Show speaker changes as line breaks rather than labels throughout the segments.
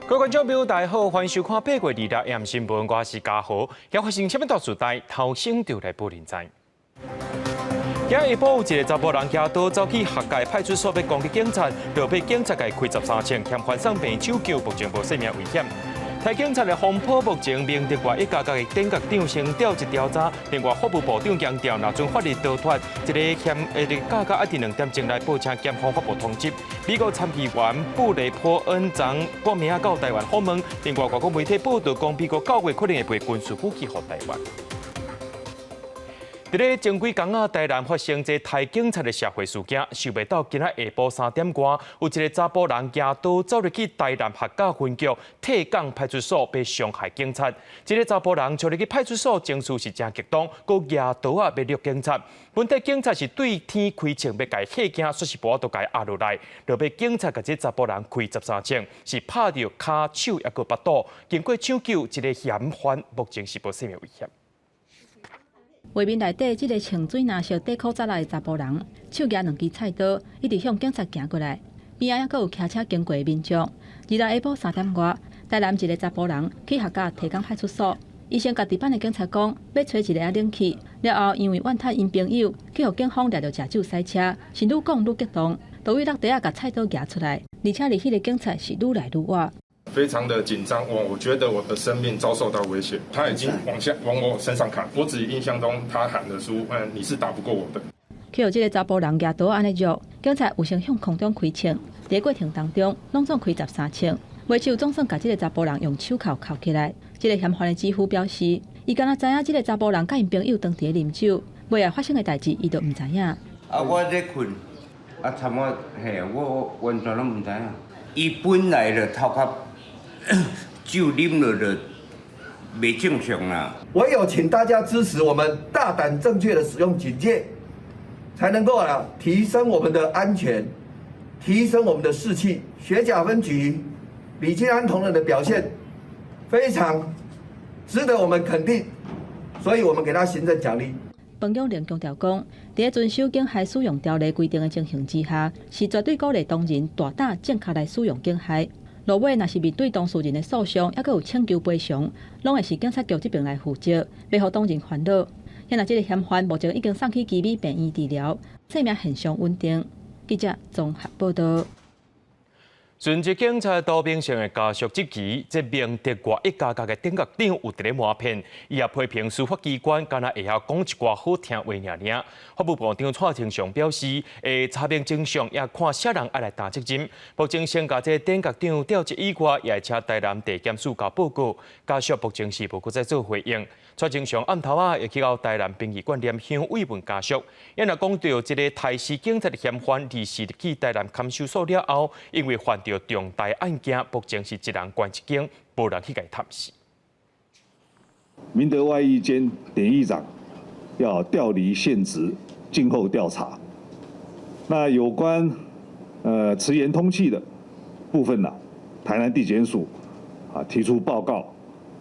各位觀眾朋友，大家好，歡迎收看8月26 AM 新聞，我是嘉豪。今發生啥物大事代，頭先就來報您知。今下晡有一個查埔人舉刀走去學界派出所欲攻擊警察，就被警察共開十三槍，嫌犯送病搶救，目前無生命危險。台警察的風波目前明德外一家家的典獄長先調職調查，另外法務部長強調，若准法律逃脫，這个嫌價格愛佇2點鐘內報請檢方發布通緝。美國參議員布雷波恩昨半暝仔到台灣訪問，另外外國媒體報道講，美國9月可能會賣軍事武器予台灣。佇咧前幾工啊，台南發生這刣警察的社會事件，想袂到今仔下晡3點外，有一个查埔人舉刀走入去台南學甲分局退港派出所，欲傷害警察。這个查埔人衝入去派出所，情緒是誠激動，閣舉刀仔欲掠警察。本底警察是對天開槍欲共嚇驚，煞是無法度共壓落來，就被警察共這查埔人開十三槍，是拍著跤手抑閣腹肚。經過搶救，這个嫌犯目前是無生命危險。
畫面內底，這个穿水藍色短褲仔的查埔人，手舉兩支菜刀，一直向警察行過來。邊仔抑閣有騎車經過的民眾。26下晡3點外，台南一个查埔人去學甲提港派出所，伊先共值班的警察講，欲揣一个仔冷氣。了後因為怨嘆𪜶朋友去予警方掠著食酒駛車，是愈講愈激動，就對落地仔共菜刀舉出來，而且離彼个警察是愈來愈倚。
非常的緊張，我覺得我的生命遭受到威脅，他已經往下往我身上砍，我只印象中他喊的說：嗯，你是打不過我的。
去予這个查埔人舉刀按呢虐，警察有先向空中開槍，佇過程當中攏總開十三槍，尾手總算共這个查埔人用手銬銬起來。這个嫌犯的姊夫表示，伊敢若知影這个查埔人佮𪜶朋友當佇咧啉酒，尾仔發生的代誌伊就毋知影。
啊，我咧睏，啊，參我嘿，我完全攏毋知影。伊本來就頭殼酒啉了就袂正常啦。
唯有請大家支持我們大膽正確的使用警戒，才能夠啊提升我們的安全，提升我們的士氣。學甲分局李金安同仁的表現非常值得我們肯定，所以我們給他行政獎勵。
彭玉玲強調講，佇遵守警械使用條例規定的情形之下，是絕對鼓勵當人大膽正確來使用警械。落尾若是面對當事人的訴訟，抑閣有請求賠償，攏會是警察局這邊來負責，袂予當人煩惱。現在這个嫌犯目前已經送去奇美病院治療，生命現象穩定。記者綜合報道。
隨著警察杜明勝的家屬質疑，這明德外一家家的典獄長有佇咧瞞騙，伊也批評司法機關敢若會曉講一寡好聽話爾爾。法務部長蔡清祥表示，會查明真相，也看啥人愛來擔責任。目前先共這典獄長調職以外，也會請台南地檢署交報告。家屬目前是無閣再做回應。蔡清祥暗頭仔會去到台南殯儀館念香慰問家屬。伊若講到這个刣死警察的嫌犯，24入去台南看守所了後，因為犯著重大案件，目前是一人關一間，無人去共探視。
明德外役監典獄長要調離現職，靜候調查。那有關遲延通緝的部分呢，台南地檢署啊提出報告，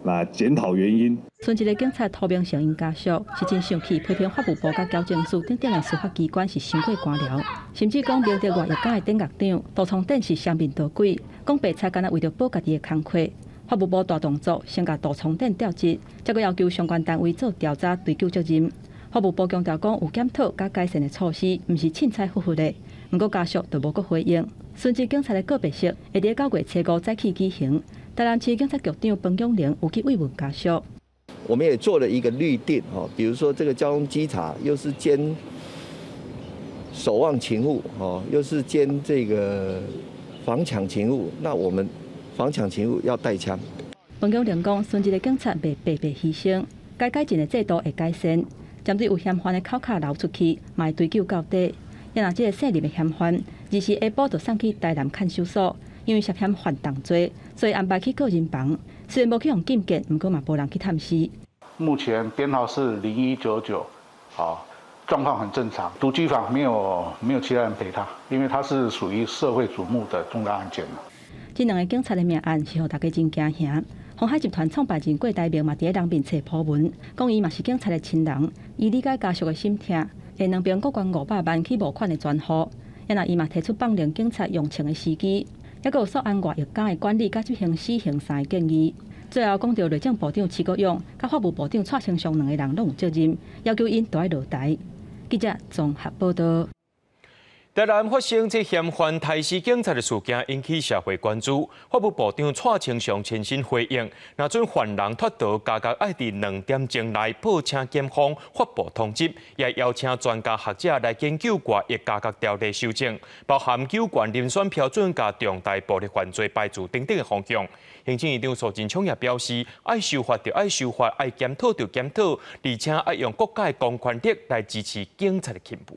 來檢討原因。
賰一个警察涂明成𪜶家屬是真生氣，批評法務部佮矯正署等等的司法機關是傷過官僚，甚至講明德外役監的典獄長杜聰典是雙面刀鬼，講白菜敢若為著保家己的工課。法務部大動作，先共杜聰典調職，再閣要求相關單位做調查，追究責任。法務部強調講有檢討佮改善的措施，毋是凊彩唬唬的。毋過家屬就無閣回應。殉職警察的告別式會佇9月初5早起舉行。台南市警察局長彭永玲有去慰問家屬。
我們也做了一個律定，哦，比如說這個交通稽查又是兼守望勤務，哦，又是兼這個防搶勤務，那我們防搶勤務要帶槍。
彭永玲講，殉職的警察袂白白犧牲，該改進的制度會改善，針對有嫌犯的口卡流出去，嘛會追究到底。若這个姓林的嫌犯，24下晡就送去台南看守所，因為涉嫌犯重罪，所以安排去個人房。雖然無去予禁見，毋過嘛無人去探視。
目前編號是0199，好，狀況很正常。獨居房沒有其他人陪他，因為他是屬於社會矚目的重大案件。
這兩个警察的命案是予大家真驚嚇。鴻海集團創辦人郭台銘嘛佇咧人面冊 po 文，講伊嘛是警察的親人，伊理解家屬的心痛，會兩爿各捐500萬去募款的專戶。然後伊嘛提出放任警察用槍的時機，猶閣有草案外役監的管理佮執行死刑三个建議。最後講著內政部長徐國勇佮法務部長蔡清祥兩個人攏有責任，要求𪜶都愛落台。記者綜合報導。
台南發生這嫌犯刣死警察的事件，引起社會關注。法務部長蔡清祥親身回應，若準犯人脫逃，加監愛佇2點鐘內報請檢方發布通緝，也邀請專家學者來研究外役加監條例修正，包含糾懸遴選標準佮重大暴力犯罪排除等等的方向。行政院長蘇貞昌也表示，愛修法就愛修法，愛檢討就檢討，而且愛用國家的公權力來支持警察的勤務。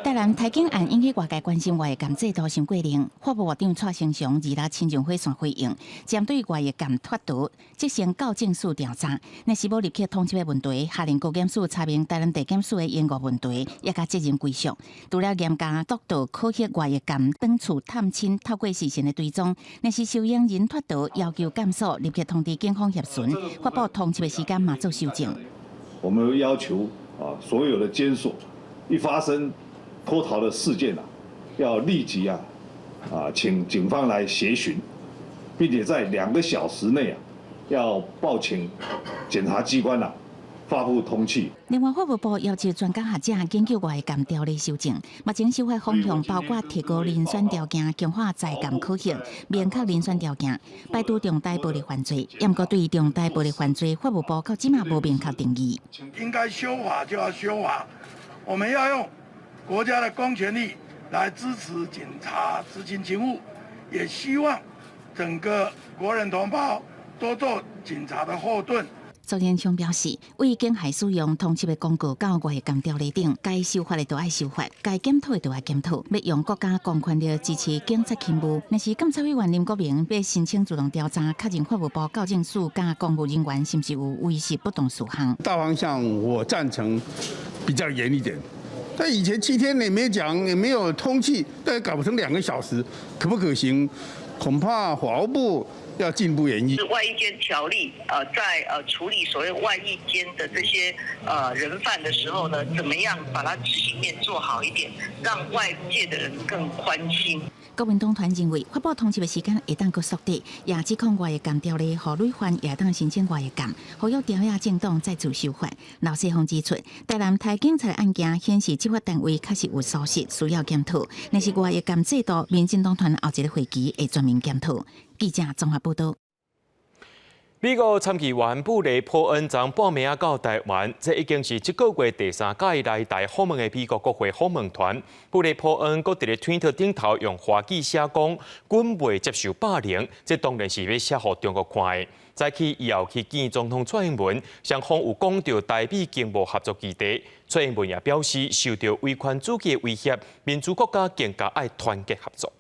台南刣警案引起外界關心，外役監制度傷過龍。法務部長蔡清祥二六親像火線回應，針對外役監脫逃，責成矯正署調查。若是無立刻通緝的問題，下令高檢署查明台南地檢署的延誤問題，也共責任歸屬。除了嚴加督導考核外役監轉厝探親透過時程的追蹤，若是收容人脫逃，要求監所立刻通知警方協尋，發布通緝的時間嘛做修正。
我們要求啊，所有的監所一發生脫逃的事件啊，要立即啊，請警方來協尋，並且在2個小時內啊，要報請檢察機關啊發布通緝。
另外，法務部要求專家學者研究外役監條例修正，目前修法方向包括提高遴選條件、強化在監考核、明確遴選條件、排除重大暴力犯罪。毋過對重大暴力犯罪，法務部到這馬無明確定義。
應該修法就要修法，我們要用國家的公權力來支持警察執行勤務，也希望整個國人同胞多做警察的後盾。
蘇貞昌表示，為警械使用通緝的公告佮外役監條例頂，該修法的都愛修法，該檢討的都愛檢討，欲用國家公權力支持警察勤務。若是監察委員林國明欲申請自動調查，確認法務部矯正署佮公務人員是毋是有遺失不當事項。
大方向我贊成比較嚴一點。但以前7天也沒講，也沒有通緝，但搞成2個小時，可不可行？恐怕法務部要進一步研議。
外役監條例，在處理所謂外役監的這些人犯的時候呢，怎麼樣把它執行面做好一點，讓外界的人更寬心。
國民黨團認為，發布通緝的時間會當閣縮短，也指控外役監條例，予累犯也當申請外役監，呼籲朝野政黨再次修法。劉世芳指出，台南刣警察的案件顯示執法單位確實有疏失，需要檢討。若是外役監制度，民進黨團後一個會期會全面檢討。記者綜合報導。
美國參議員布雷波恩昨半暝仔到台灣，這已經是這個月第三擺來台訪問的美國國會訪問團。布雷波恩閣佇咧推特頂頭用華語寫講，阮袂接受霸凌，這當然是欲寫予中國看的。早起伊又去見總統蔡英文，雙方有講著台美經貿合作議題。蔡英文也表示，受著威權主義的威脅，民主國家更加愛團結合作。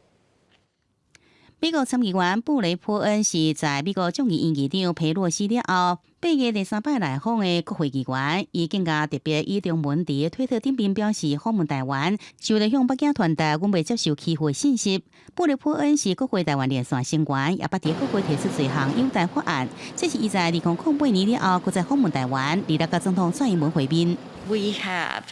美國參議員布雷波恩是在美國眾議院議長佩洛西了後，8月第三擺來訪的國會議員，伊更加特別以中文佇推特頂面表示訪問台灣，是為著向北京傳達阮袂接受欺負的信息。布雷波恩是國會台灣連線成員，也捌佇國會提出這項友台法案。這是伊在2008年了後，閣再訪問台灣，二六佮總統蔡英文會面。
We have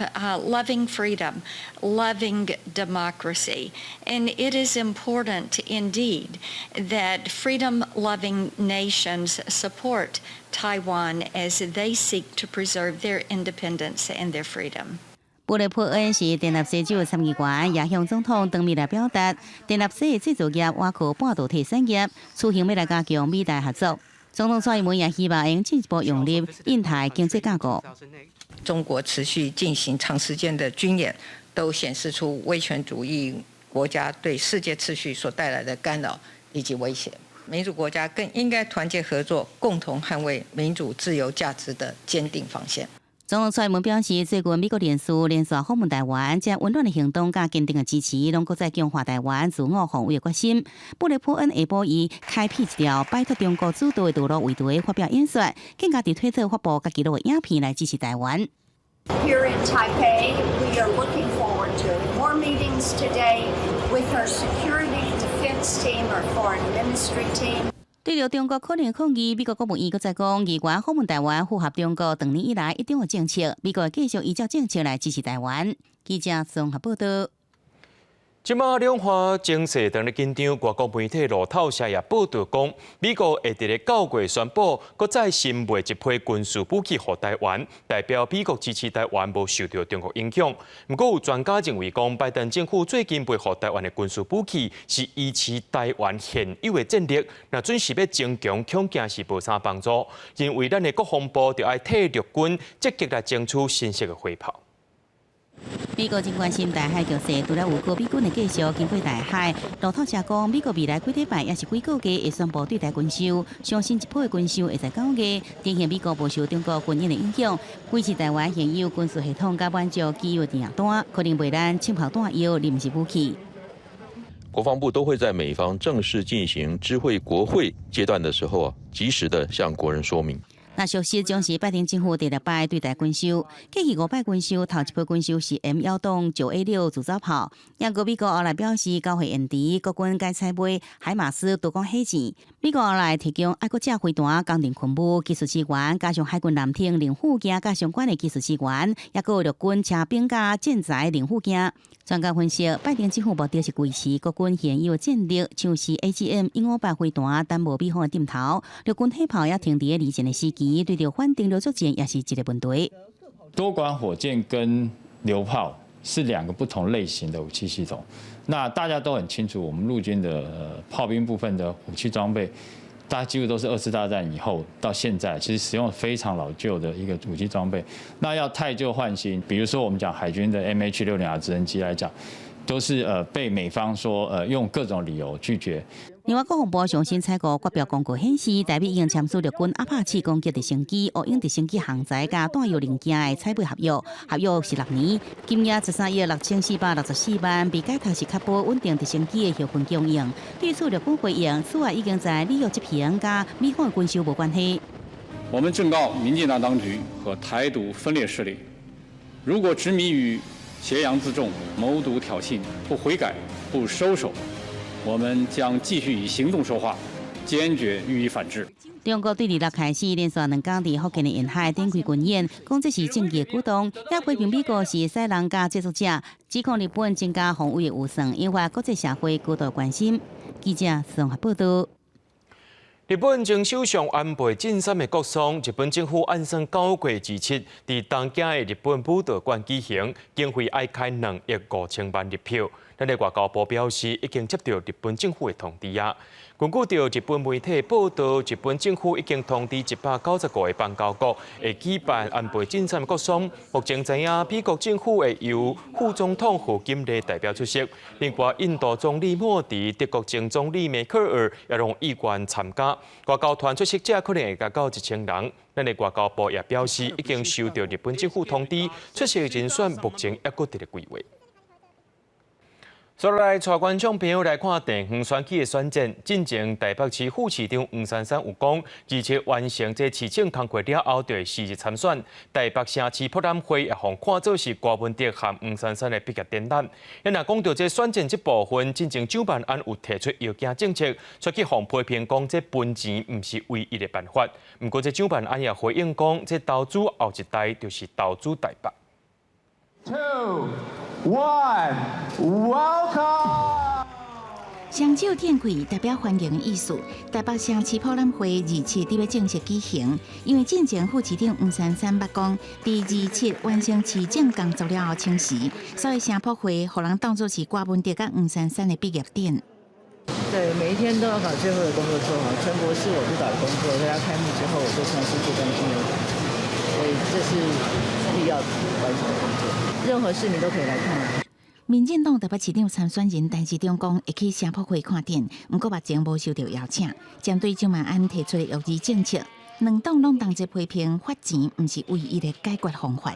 loving freedom, loving democracy, and it is important indeed that freedom-loving nations support Taiwan as they seek to preserve their independence and their freedom.
布雷波恩是田納西州參議員，也向總統當面來表達，田納西的製造業倚靠半導體產業，趨向欲來加強美台合作。總統蔡英文也希望會進一步融入印太經濟架構。
中國持續進行長時間的軍演，都顯示出威權主義國家對世界秩序所帶來的干擾以及威脅。民主國家更應該團結合作，共同捍衛民主自由價值的堅定防線。
總統蔡英文表示，最近美國人士連續訪問台灣，這溫暖的行動佮堅定的支持，攏閣再強化台灣自我防衛的決心。布雷波恩下晡以開闢一條擺脫中國主導的道路為題發表演說，更加佇推特發布家己錄的影片來支持台灣。
Here in Taipei, we are looking forward to more meetings today with our security defense team, our foreign ministry team.
對著中國可能抗議，美國國務院閣再講，議員訪問台灣符合中國長年以來一中的政策，美國會繼續依照政策來支持台灣。記者綜合報導。
這馬兩岸情勢當咧緊張，外國媒體路透社也報導講，美國會佇咧9月宣布，閣再新賣一批軍事武器予台灣，代表美國支持台灣無受著中國影響。毋過有專家認為講，拜登政府最近賣予台灣的軍事武器是維持台灣現有的戰力，若準是欲增強，恐驚是無啥幫助。認為咱的國防部著愛替陸軍積極來爭取新式的火炮。
美國真關心台海局勢，除了有高美軍的繼續經過台海，路透社講，美國未來幾禮拜抑是幾個月會宣布對台軍售，相信這波的軍售會在9月，展現美國無受中國軍演的影響，維持台灣現有軍事系統佮滿足既有訂單，可能賣咱槍炮彈藥、臨時武器。
國防部都會在美方正式進行知會國會階段的時候啊，及時的向國人說明。
那消息將是拜登政府第六擺對台軍售，過去五擺軍售，頭一批軍售是 M1.9A6自走炮。毋過美國後來表示，交貨延遲，國軍改採買海馬斯多管火箭。美國後來提供愛國者飛彈、工程噴霧技術支援，加上海軍艦艇零附件佮相關的技術支援，抑閣有陸軍車兵佮戰材零附件。專家分析，拜登政府目的是維持國軍現有戰力，像是 AGM 158飛彈，等無美方的點頭，陸軍火炮也停佇二戰的時期，對著反登陸作戰也是一個問題。
多管火箭跟榴炮是兩個不同類型的武器系統。那大家都很清楚，我們陸軍的炮兵部分的武器裝備，大家幾乎都是二次大戰以後到現在，其實使用非常老舊的一個武器裝備。那要汰舊換新，比如說我們講海軍的 MH-60R 直升機來講，都是被美方說用各種理由拒絕。
另外，國防部上新採購國標公告顯示，台美已經簽署陸軍阿帕契攻擊直升機、烏鷹直升機航材佮彈藥零件的採買合約，合約是6年，金額13億6464萬，被解託是確保穩定直升機的後勤供應。對此，陸軍回應，此案已經在履約執行，佮美方軍售無關係。
我們正告民進黨當局和台獨分裂勢力，如果執迷於挾洋自重、謀獨挑釁，不悔改、不收手，我們將繼續以行動說話，堅決予以反制。
中國對26開始連續兩工佇福建的沿海展開軍演，講這是政治舉動，也批評美國是使人佮製作者，指控日本增加防衛的預算，引發國際社會高度關心。記者綜合報導。
日本前首相安倍晉三的國喪，日本政府按算9月27佇東京的日本武道館舉行，經費愛開2億5千萬日票。咱的外交部表示，已經接到日本政府的通知啊。根據著日本媒體報導，日本政府已經通知195個邦交國會舉辦安倍晉三的國喪。目前知影，美國政府會由副總統賀錦麗代表出席，另外印度總理莫迪、德國前總理梅克爾也攏意願參加。外交團出席者可能會達到1000人。咱的外交部也表示，已經收到日本政府通知，出席人選目前猶閣佇咧規劃。接落來，帶觀眾朋友來看地方選舉的選戰。進前台北市副市長黃珊珊有講，27完成這市政工作了後，就會辭職參選。台北城市博覽會也予看做是柯文哲和黃珊珊的畢業典禮。若講到這選戰這部分，進前蔣萬安有提出藥驚政策，出去予批評講這分錢毋是唯一的辦法。毋過這蔣萬安也回應講，這投資後一代就是投資台北。
Two, one, welcome。
雙手展開代表歡迎的意思。台北城市博覽會27佇欲正式舉行，因為進前副市長黃珊珊捌講，佇27完成市政工作了後請辭，所以城博會予人當作是柯文哲佮黃珊珊的畢業典。
對，每一天都要把最後的工作做好。城博是我督導的工作，在它開幕之後，我就從事這段經驗，所以這是必要完成的工作。任何市民都可以來看。
民進黨台北市長參選人陳時中講會去城博會看展，毋過目前無收到邀請。針對蔣萬安提出的育兒政策，兩黨攏同齊批評發錢毋是唯一的解決方法。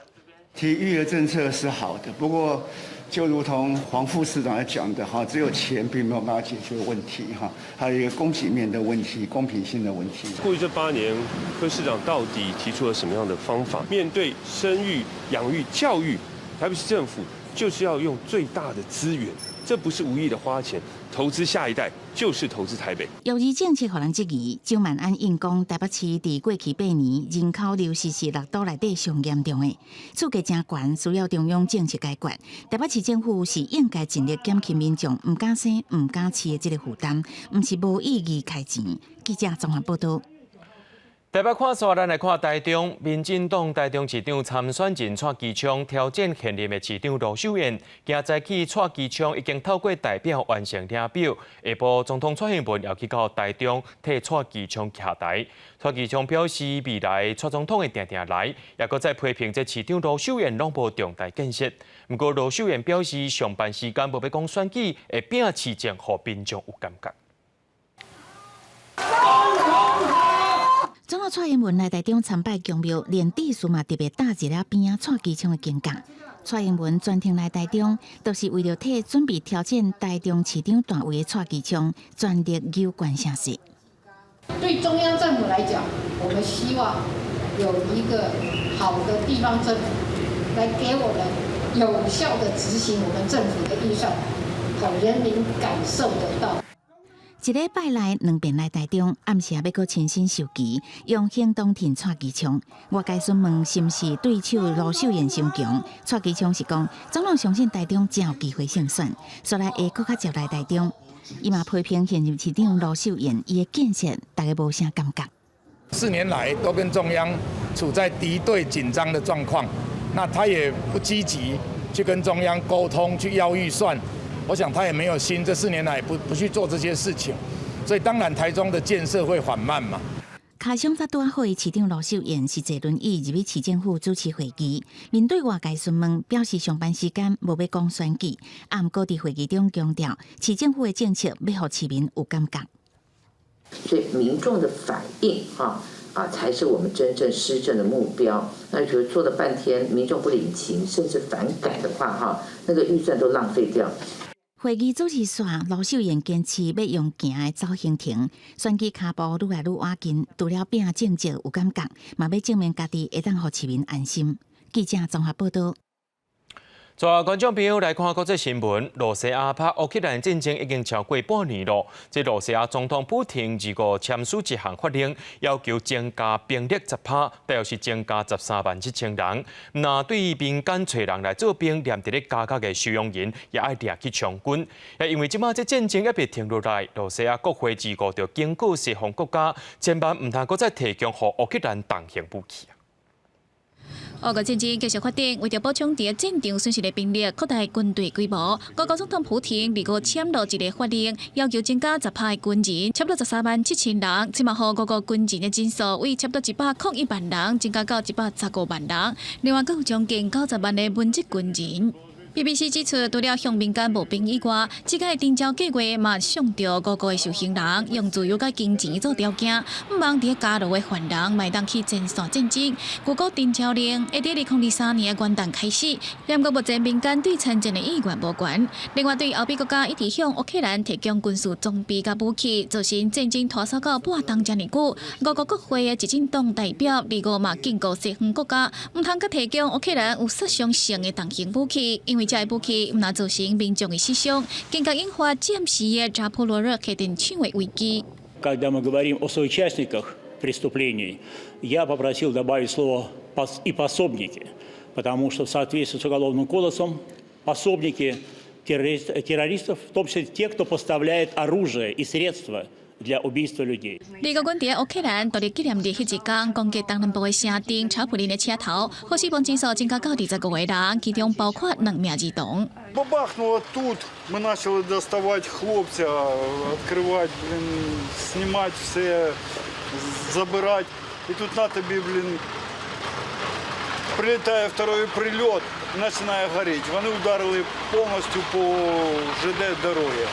提育兒政策是好的，不過就如同黃副市長來講的哈，只有錢並沒有辦法解決問題哈，還有一個供給面的問題、公平性的問題。
過去這8年，柯市長到底提出了什麼樣的方法？面對生育、養育、教育，台北市政府就是要用最大的資源這不是無意的花錢，投資下一代就是投資台北。
育兒政策予人質疑，周萬安應講台北市佇過去8年人口流失是六都內底上嚴重的，厝價誠懸，需要中央政策解決。台北市政府是應該盡力減輕民眾毋敢生、毋敢飼的這个負擔，毋是無意義開錢。記者綜合報道。
台北看煞，咱來看台中，民進黨台中市長參選人蔡其昌挑戰現任的市長盧秀燕。今早起蔡其昌已經透過代表完成領表，下晡總統蔡英文也去到台中替蔡其昌徛台。蔡其昌表示，未來蔡總統會定定來，也閣再批評這市長盧秀燕攏無重大建設。毋過盧秀燕表示，上班時間無欲講選舉，會拼市政，予民眾有感覺。
總統蔡英文來台中參拜宮廟，連致詞嘛特別搭一下邊仔蔡其昌的肩胛。蔡英文專程來台中，就是為著替準備挑戰台中市長大位的蔡其昌全力扭懸聲勢。
對中央政府來講，我們希望有一個好的地方政府來給我們有效的執行我們政府的預算，好人民感受得到。
一禮拜內兩遍來台中，暗時也欲閣親身授旗，用行動挺蔡其昌。外界詢問是毋是對手盧秀燕傷強，蔡其昌是講，總統相信台中誠有機會勝選，所以會閣較捷來台中。伊嘛批評現任市長盧秀燕，伊的建設大家無啥感覺。
4年來都跟中央處在敵對緊張的狀況，那他也不積極去跟中央溝通，去要預算。我想他也沒有心，這4年來不去做這些事情，所以當然台中的建設會緩慢嘛。
跤傷才拄好的市長盧秀燕是坐輪椅入去市政府主持會議，面對外界詢問，表示上班時間無欲講選舉，啊，毋過佇會議中強調，市政府的政策欲予市民有感覺。
所以民眾的反應啊，才是我們真正施政的目標。那比如做了半天，民眾不領情，甚至反感的話，哈，那個預算都浪費掉。
會議主持煞，盧秀燕堅持欲用行的走行程，選舉跤步愈來愈倚近，除了拼政績有感覺，嘛欲證明家己會當予市民安心。記者綜合報道。
帶觀眾朋友來看國際新聞，羅西亞拍烏克蘭戰爭已經超過半年囉。這羅西亞總統普廷二五簽署一項法令，要求增加兵力10%，大約是增加13萬7千人。若對民間揣人來做兵，連佇咧加國的收容營也愛掠去充軍。也因為這擺這戰爭猶未停落來，羅西亞國會二五就警告西方國家，千萬毋通閣再提供予烏克蘭重型武器。
烏俄戰爭繼續發展，為著補充佇戰場損失的兵力，擴大軍隊規模。俄國總統普廷二五簽落一个法令，要求增加10%的軍人，差不多13萬7千人。這嘛予俄國軍人的人數為差不多101萬人，增加到115萬人。另外，閣有將近90萬的文職軍人。BBC 指出，除了向民間募兵以外，這個徵召計劃嘛向著俄國的受刑人用自由佮金錢做條件，毋望佇監牢的犯人嘛會當去前線戰爭。據講徵召令會佇2023年的元旦開始，毋過目前民間對參戰的意願無懸。另外，對歐美國家一直向烏克蘭提供軍事裝備佮武器，造成戰爭拖捎到半冬遮爾久。俄國國會的執政黨代表二五嘛警告西方國家，毋通閣提供烏克蘭有殺傷性的重型武器，因為這个武器毋但造成民眾的死傷，更加引發戰時的扎波羅熱核電廠的危機。
Когда мы говорим о соучастниках преступлений, я попросил добавить слово и пособники, потому что в соответствии с Уголовным кодексом пособники террористов, в том числе те, кто поставляет оружие и средства для убийства людей.
二五軍佇烏克蘭獨立紀念日彼一工，攻擊東南部的城鎮查普林的車頭，予死亡人數增加到25個人，其中包括兩名兒童。
Бабахнуло тут, мы начали доставать хлопця, открывать, блин, снимать все, забирать. И тут на тобі, блин, прилітає второй прилёт, починає гореть. Вони ударили повністю по ЖД дороге,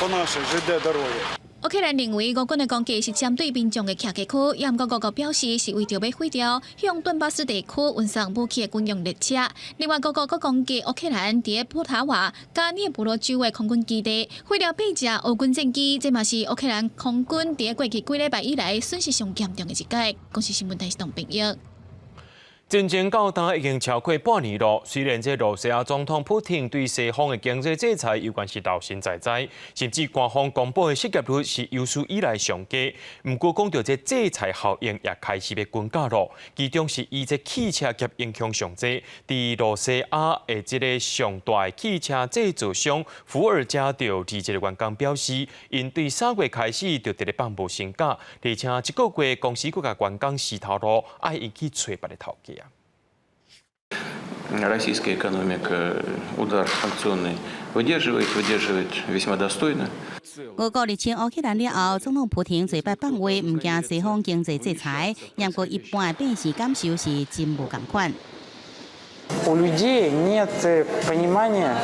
по нашій ЖД дороге.
烏克蘭認為俄軍的攻擊是針對民眾的徛家區，也毋過俄國表示是為著欲毀掉向頓巴斯地區運送武器的軍用列車。另外，俄國閣攻擊烏克蘭佇波塔瓦佮涅波羅州的空軍基地，毀掉八架俄軍戰機，這嘛是烏克蘭空軍佇過去幾禮拜以來損失上嚴重的一擺。公視新聞台是董炳玉。
戰爭到今已經超過半年咯。雖然這羅西亞總統普廷對西方的經濟制裁猶原是老神在在，甚至官方公布的失業率是有史以來上低。毋過講著這制裁效應也開始欲滾價咯。其中是以這汽車業影響上濟，佇羅西亞的這个上大的汽車製造商伏爾加就佇這个員工表示，𪜶對3月開始就佇咧放無薪假，而且這个月公司閣共員工辭頭路，愛𪜶去揣別个頭家。
Российская экономика удар санкционный выдерживает, выдерживает весьма достойно.
俄國入侵烏克蘭了後，總統普廷濟擺放話，毋驚西方經濟制裁，毋過一般的百姓感受是真無仝款。
У людей нет понимания,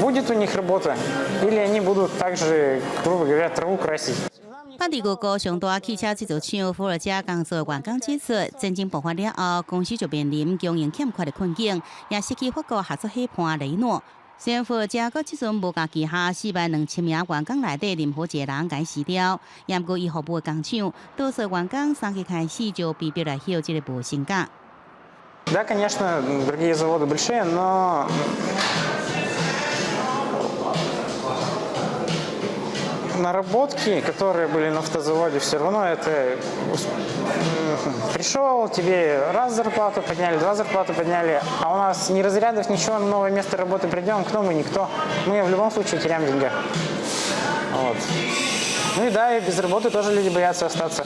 будет у них работа, или они будут также, грубо говоря, траву красить.
本地俄國上大汽車製造廠伏爾加工作員工指出，戰爭爆發了後，公司就面臨供應欠缺的困境，也失去法國合作夥伴雷諾。雖然伏爾加閣這陣無共旗下4萬2千名員工內底任何一个人共辭掉，毋過伊服務的工廠，多數員工3月開始就被迫來歇這个無薪假。
Да, конечно, другие заводы большие, но наработки, которые были на автозаводе, все равно это пришел, тебе раз зарплату подняли, два зарплату подняли, а у нас ни разрядов, ничего, на новое место работы придем, кто мы, никто. Мы в любом случае теряем деньги. Вот. Ну и да, и без работы тоже люди боятся остаться.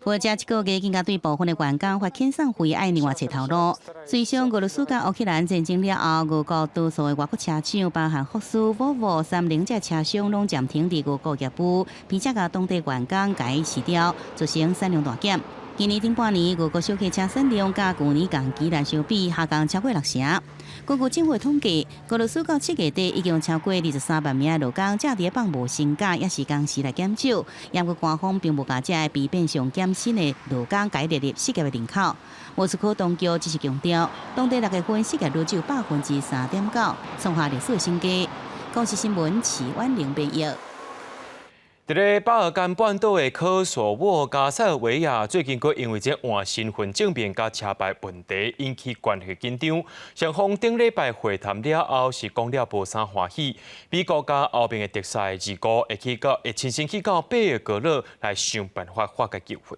伏爾加這个月更加對部分的員工發遣送費，愛另外揣頭路。隨上俄羅斯佮烏克蘭戰爭了後，俄國多數的外國車廠，包含福斯、沃爾沃、三菱這車商，攏暫停佇俄國業務，並且共當地員工共辭掉，造成產量大減。今年頂半年，俄國小客車產量佮舊年仝期來相比，下降超過六成。根據政府統計，俄羅斯到7月底已經有超過23萬名勞工正佇放無薪假，抑是工時來減少。毋過官方並無共這个被變相減薪的勞工共列入失業的人口。莫斯科當局只是強調，當地6月份失業率只有3.9%，創下歷史新低。公視新聞齊婉玲編譯。
佇咧巴爾幹半島的科索沃佮塞爾維亞最近閣因為這換身份證明佮車牌問題引起關係緊張。雙方頂禮拜會談了後是講了無啥歡喜。美國佮歐盟的特使25會去到會親身去到貝爾格勒來想辦法化解糾紛。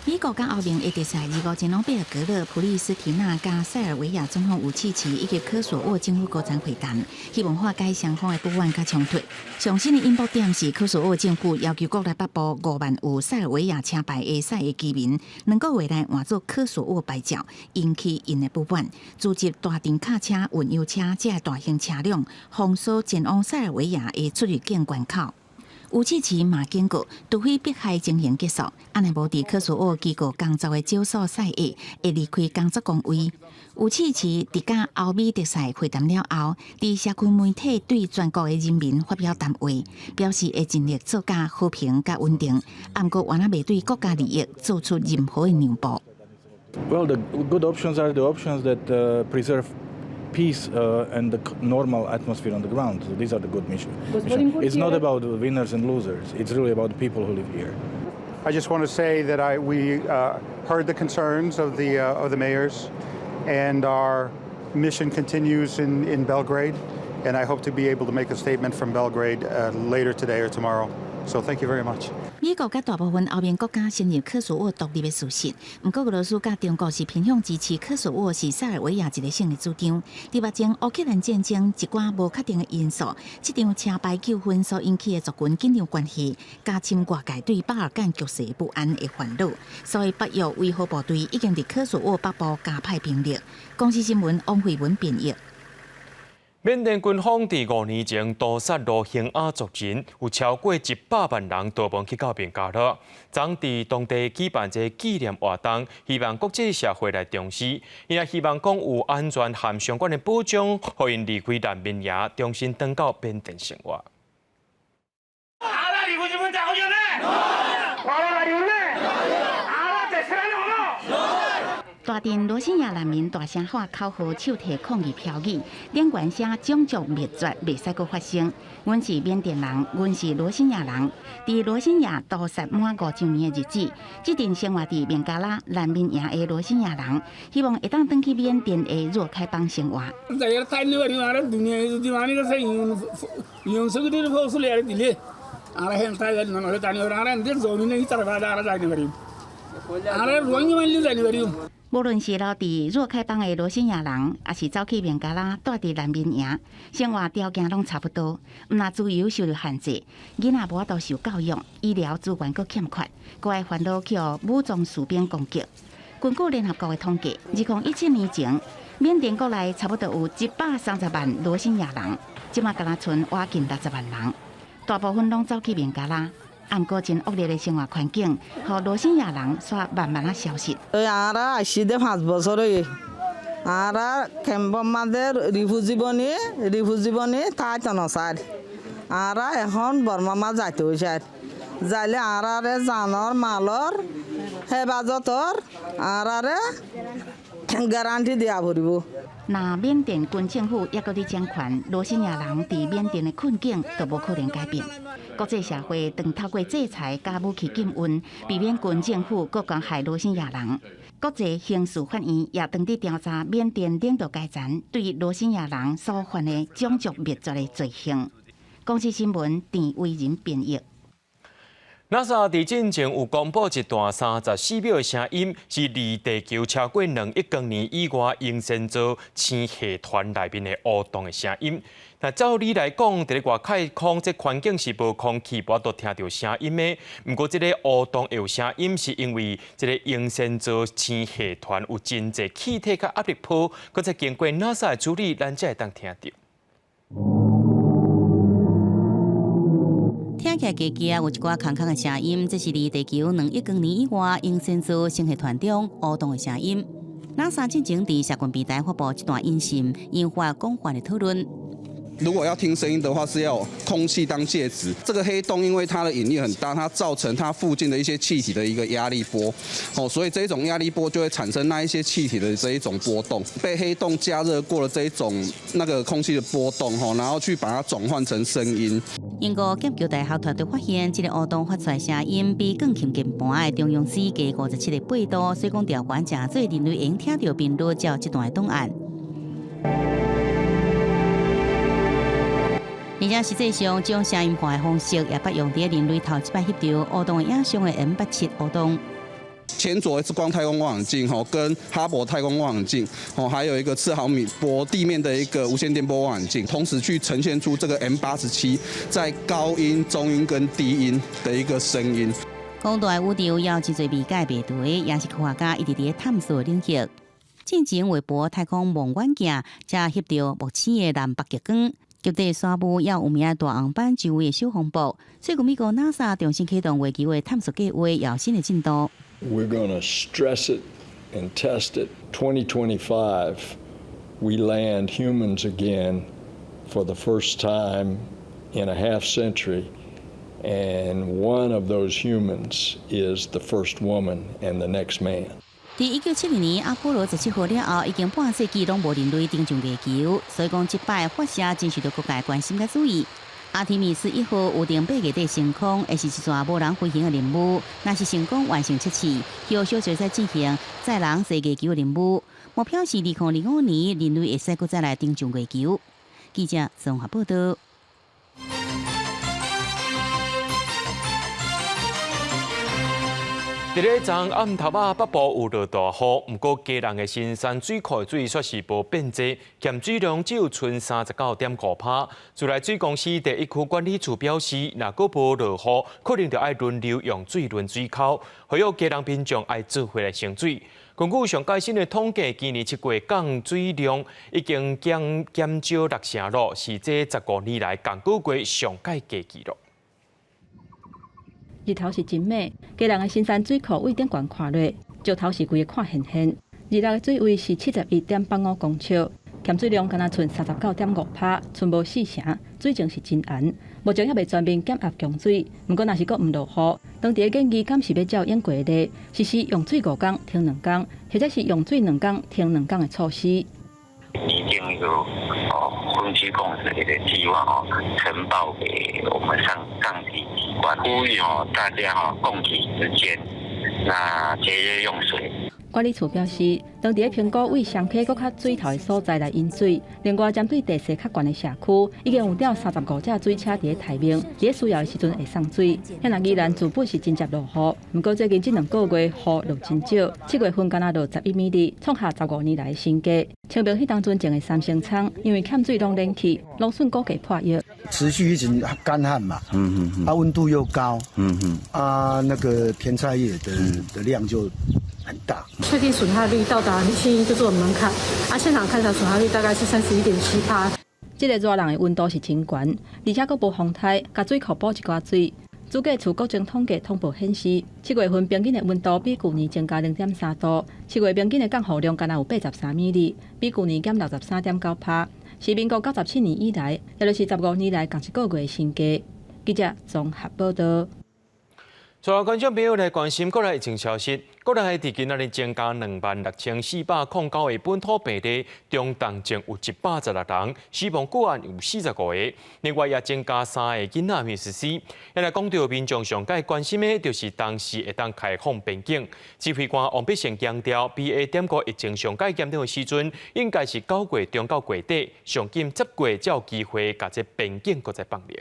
美國佮歐盟的特使25前往貝爾格勒、普利斯提納佮塞爾維亞總統武契奇以及科索沃政府高層會談，希望化解雙方的不滿佮衝突。上新的引爆點是科索沃政府要求國內北部5萬有塞爾維亞車牌的塞的居民，2個月內換做科索沃牌照，引起𪜶的不滿，組織大重卡車、運油車這大型車輛封鎖前往塞爾維亞的出入境關口。武契奇嘛警告，除非迫害情形結束，按呢無佇科索沃機構工作的少數塞裔會離開工作崗位。武契奇佇佮歐美特使會談了後，佇社群媒體對全國的人民發表談話，表示會盡力做甲和平佮穩定，毋過原來袂對國家利益做出任何的讓步。
Well, the good options are the options that preserve peace and the normal atmosphere on the ground. So these are the good missions. It's not about winners and losers. It's really about the people who live here.
I just want to say that we heard the concerns of the mayors, and our mission continues in Belgrade. And I hope to be able to make a statement from Belgrade later today or tomorrow. So thank you very much.
美國佮大部分歐盟國家承認科索沃獨立的事實，毋過俄羅斯佮中國是偏向支持科索沃是塞爾維亞一個省的主張。佇目前烏克蘭戰爭一寡無確定的因素，這場車牌糾紛所引起的族群緊張關係，加深外界對巴爾幹局勢不安的煩惱。所以北約維和部隊已經佇科索沃北部加派兵力。公視新聞王慧文編譯。
緬甸軍方佇5年前屠殺羅興亞族人，有超過100萬人逃亡去到孟加拉。昨佇當地舉辦這个紀念活動，希望國際社會來重視，伊也希望講有安全和相關的保障，予𪜶離開難民營，重新轉到緬甸生活。
大陣羅興亞難民大聲喊口號、手提抗議標語，頂懸寫種族滅絕袂使閣發生。阮是緬甸人，阮是羅興亞人。佇羅興亞屠殺滿5週年的日子，這陣生活佇孟加拉難民營的羅興亞人，希望會當轉去緬甸的若開邦生活。無論是留佇若開邦的羅興亞人，抑是走去孟加拉蹛佇難民營，生活條件攏差不多，毋但自由受著限制，囡仔無法度受教育，醫療資源閣欠缺，閣愛煩惱去予武裝士兵攻擊。根據聯合國的統計，2017年前，緬甸國內差不多有130萬羅興亞人，這馬干焦賰倚近60萬人，大部分攏走去孟加拉。毋過真惡劣的生活環境，予羅興亞人煞慢慢仔消失。
আরা আসিতে 5 বছর আরা ক্যাম্প মাঝে রিফিউজি বনি রিফিউজি বনি তাই তো স্যার আরা এখন বর্মা যাইতে হয়েছে যাইলে আরারে জানর মালর হেফাজতর আরারে গ্যারান্টি দিয়া পড়ব।
若緬甸軍政府猶閣佇掌權，羅興亞人佇緬甸的困境就無可能改變。國際社會當透過制裁佮武器禁運，避免軍政府閣加害羅興亞人。國際刑事法院也當佇調查緬甸領導階層對羅興亞人所犯的種族滅絕的罪行。公視新聞鄭偉仁編譯。
NASA 佇進前有公布一段34秒的聲音，是離地球超過2億光年以外英仙座星系團內面的烏洞的聲音。那照理來講，佇咧外太空這環境是無空氣，無法度聽著聲音的。毋過，這个烏洞會有聲音，是因為這个英仙座星系團有真濟氣體佮壓力波，閣再經過 NASA 的處理，咱才會當聽著。
聽起來怪怪，有一寡空空的聲音，這是離地球2億光年以外英仙座星系團中烏洞的聲音。NASA 進前佇社群平台發布這段音訊，引發廣泛的討論。
如果要聽聲音的話，是要空氣當介質。這個黑洞因為它的引力很大，它造成它附近的一些氣體的一個壓力波，哦，所以這種壓力波就會產生那一些氣體的這一種波動，被黑洞加熱過的這一種那個空氣的波動，吼，然後去把它轉換成聲音。
英國劍橋大學團隊發現，這個烏洞發出來聲音比鋼琴鍵盤的中央 C 低57個貝多，所以講調懸誠濟人類會用聽著頻率才有這段的檔案。而且實際上，將聲音化的方式也捌用佇人類頭一擺翕著烏洞的影像的 M87烏洞。
前左 X 光太空望遠鏡，吼，跟哈勃太空望遠鏡，吼，還有一個次毫米波地面的一個無線電波望遠鏡，同時去呈現出這個 M87在高音、中音跟低音的一個聲音。
廣大的宇宙有真濟未解謎題，也是科學家一直佇探索的領域。進前韋伯太空望遠鏡才翕著木星的南北極光。極地沙霧也有名的大紅斑周圍的小風暴。最近美國 NASA 重新啟動月球的探索計劃，有新的進度。
We're going to stress it and test it. 2025, we land humans again for the first time in a half century, and one of those humans is the first woman and the next man.
佇1972年阿波羅17號了後，已經半世紀攏無人類登上月球，所以講這擺發射真受著各界關心佮注意。阿提米斯1號預定8月底升空，會是一逝無人飛行的任務。若是成功完成測試，後續就會使進行載人踅月球的任務。目標是2025年人類會使閣再來登上月球。記者綜合報道。
佇咧昨暗頭仔，北部有落大雨，毋過基隆的新山水庫的水卻是無變濟，鹹水量只有賰39.5%。自來水公司第一區管理處表示，若閣無落雨，可能就愛輪流用水輪水溝，呼籲基隆民眾愛做伙來省水。根據上最新的統計，今年7月降水量已經減少6成咯，是這15年來仝個月上蓋低紀錄。
日頭是真猛，基隆的新山水庫位頂懸看落，石頭是規个看現現。日落的水位是71.85公尺，鹹水量敢若賰39.5趴，賰無4成，水情是真絚。目前猶未全面減壓供水。毋過，若是閣毋落雨，當地的建議敢是欲照應過例，實施用水五工停兩工，或者是用水兩工停兩工的措施。
擬定一個哦分區控制的一個計劃哦，呈報給我們上上級機關，呼籲哦大家哦共體時艱，那節約用水。
管理處表示，當地評估為雙溪閣較水頭的所在來引水，另外針對地勢較懸的社區，已經有調35隻水車佇咧待命，佇咧需要的時陣會送水。遐若宜蘭自本是真濟落雨，毋過最近這兩個月雨落真少，7月份干焦落11 mm，創下15年來的新低。清明彼當陣種的三星蔥，因為欠水攏蔫去，農損估計破億。
持續一直乾旱嘛，啊溫度又高，啊那個甜菜葉的量就很大。
確定損害率到達建議就做門檻，啊現場看起來損害率大概是31.7%。
這个熱人的溫度是真懸，而且閣無風颱，共水庫補一寡水。主計處國情統計通報顯示，7月份平均的溫度比舊年增加0.3度，7月平均的降雨量干焦有83 mm，比舊年減63.9%，是民國97年以來，也就是15年來仝一個月的新低。記者綜合報道。
所有觀眾朋友來關心國內疫情消息，國內佇今仔日增加26,409個本土病例，中重症有116人，死亡個案有45個。另外也增加三个囡仔瀕死。現來講到民眾上蓋關心的，就是當時會當開放邊境。指揮官王必勝強調，BA.5疫情上蓋嚴重的時陣，應該是9月中到月底，上緊10月才有機會共這邊境閣再放寬。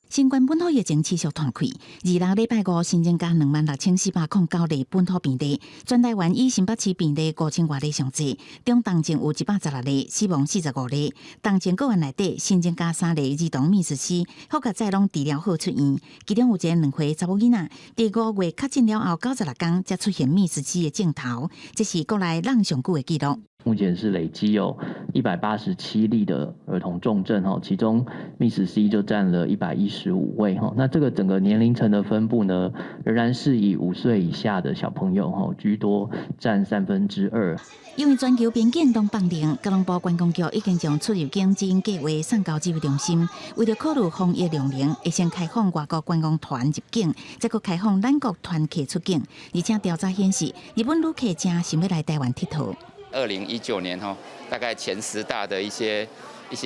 新冠本土疫情持續湠開，26禮拜五新增加26,409例本土病例，全台灣以新北市病例5000外例上濟，中重症有116例，死亡45例。重症個案內底新增加三例兒童瀕死，好佳哉攏治療好出院，其中有一个2歲查某囡仔，佇5月確診了後96工才出現瀕死的症頭，這是國內人上久的紀錄。
目前是累積有187例的兒童重症哈，其中 MIS-C 就佔了115位哈。那這個整個年齡層的分布呢，仍然是以5歲以下的小朋友哈居多，佔2/3。
因為全球邊境攏放寬，交通部觀光局已經將出入境指引計劃送交指揮中心，為著考慮防疫量能，會先開放外國觀光團入境，再閣開放咱國團客出境。而且調查顯示，日本旅客誠想欲來台灣𨑨迌。
2019年哈，大概前10大的一些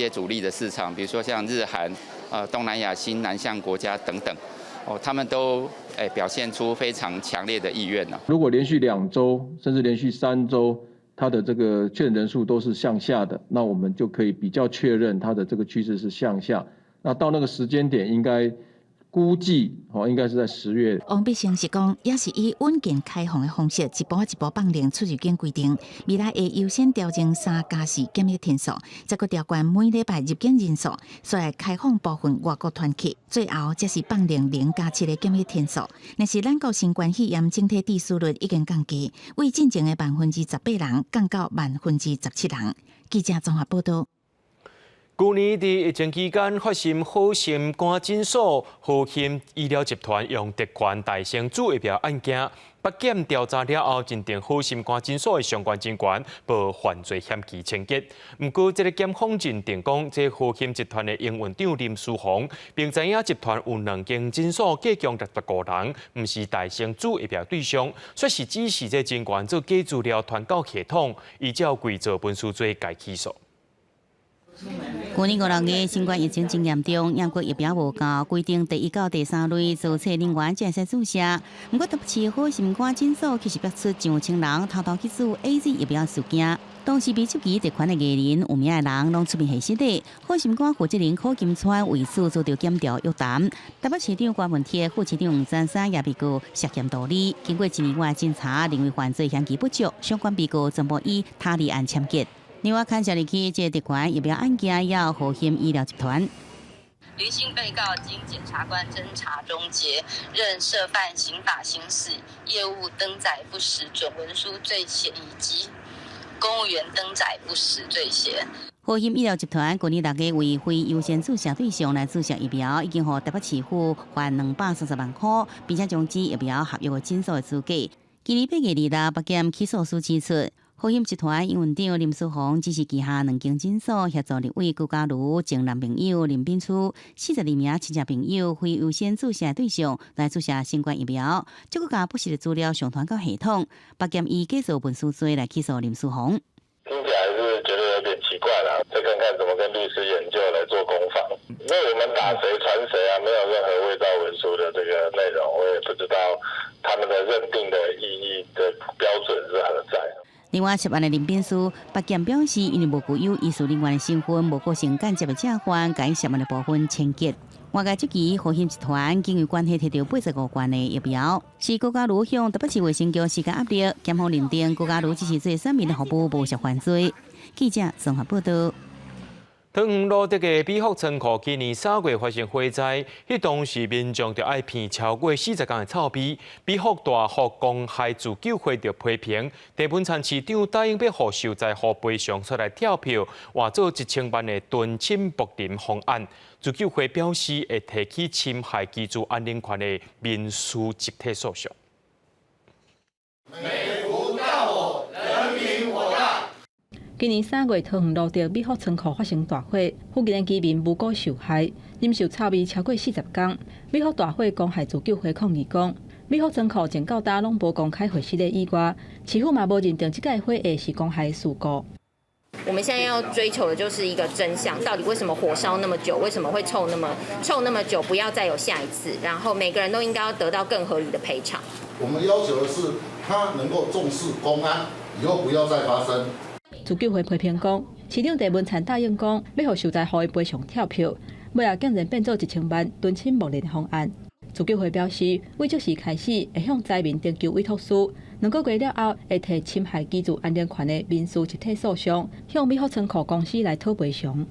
主力的市場，比如說像日韓、東南亞新南向國家等等，哦，他們都表現出非常強烈的意願呢。
如果連續2週甚至連續3週，它的這個確診人數都是向下的，那我們就可以比較確認它的這個趨勢是向下。那到那個時間點，應該估計哦，應該是在10月。
王必勝是講，也是以穩健開放的方式，一步一步放寬出入境規定。未來會優先調整3+4檢疫天數，再閣調懸每禮拜入境人數，煞來開放部分外國團客。最後才是放寬0+7的檢疫天數。若是咱國新冠肺炎整體致死率已經降低，為進前的18%人降到17%人。記者綜合報道。
舊年佇疫情期間發生好心肝診所、和欣醫療集團用特權代先注疫苗案件，北檢調查了後，認定好心肝診所的相關人員無犯罪嫌疑情節。毋過，這个檢方認定講，這和欣集團的營運長林書鴻，並知影集團有兩間診所，計共65人，毋是代先注疫苗對象，說是指示這人員做假資料傳到系統，依照偽造文書罪共起訴。
舊年五六月，新冠疫情真嚴重，毋過疫苗無夠，規定第一到第三類造冊人員才會使注射。毋過，台北市好心肝診所卻是爆出上千人偷偷去注 AZ 疫苗事件。當時被質疑特權的藝人、有名的人攏出面核實的。好心肝負責人柯金川為此遭到檢調約談。台北市長柯文哲、副市長黃珊珊也被告涉嫌盜利。經過一年外偵查，認為犯罪嫌疑不足，相關被告全部以他利案簽結。另外，牽涉入去這個特權疫苗案件，也有和欣醫療集團。
林姓被告經檢察官偵查終結，認涉犯刑法行使業務登載不實準文書罪嫌以及公務員登載不實罪嫌。
和欣醫療集團舊年六月為非優先注射對象來注射疫苗，已經予台北市府罰230萬塊，並且終止疫苗合約的診所的資格。今年8月26，北檢起訴書指出，和欣集團營運長林書鴻指示旗下兩間診所協助立委高嘉瑜前男朋友林秉樞42名親戚朋友非優先注射對象來注射新冠疫苗，這閣共不實的資料上傳到系統，北檢以假造文書罪來起訴林書鴻。
聽起來是覺得有點奇怪啦，再看看怎麼跟律師研究來做攻防。那我們打誰傳誰啊？沒有任何偽造文書的這個內容，我也不知道他們的認定的意義的標準是何在。
另外，涉案的林秉樞，北檢表示，因為無具有醫事人員的身份，無構成間接的詐犯，共涉案的部分清結。外界質疑和欣集團經營關係提著85萬的疫苗，是高嘉瑜向台北市衛生局施加壓力，檢方認定高嘉瑜只是做選民的服務，無涉犯罪。記者綜合報道。
桃園蘆竹的美福倉庫今年3月發生火災，彼當時民眾著愛鼻超過40工的臭味。美福大福公害自救會就批評，鄭文燦市長答應欲予受災戶賠償煞來跳票，換做1000萬的敦親睦鄰方案。自救會表示會提起侵害居住安寧權的民事集體訴訟。
美福大火，人民火大。
今年3月，桃園蘆竹美福倉庫發生大火，附近的居民無辜受害，忍受臭味超過40工。美福大火公害自救會抗議講，美福倉庫從到今攏無公開火勢的以外，市府嘛無認定這個火會是公害事故。
我們現在要追求的就是一個真相，到底為什麼火燒那麼久，為什麼會臭那麼臭那麼久？不要再有下一次，然後每個人都應該要得到更合理的賠償。
我們要求的是，他能夠重視公安，以後不要再發生。
自救會批評講，市長鄭文燦答應講，欲予受災戶的賠償跳票，尾仔竟然變做1000萬敦親睦鄰的方案。自救會表示，為這時開始會向災民徵求委託書，2個月了後會提侵害居住安寧權的民事集體訴訟，向美福倉庫公司來討賠償。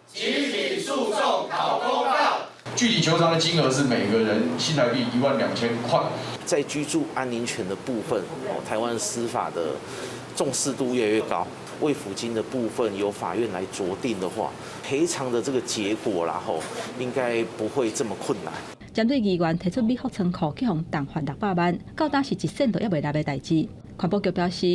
集體訴訟討公道。
具體求償的金額是每個人新台幣1萬2千塊。
在居住安寧權的部分，台灣司法的重視度越來越高。慰撫金的部分由法院來酌定的話，賠償的這個結果，然後應該不會這麼困難。
針對議員提出美福倉庫去予重罰600萬，到今是一仙都猶未立的代誌。環保局表示，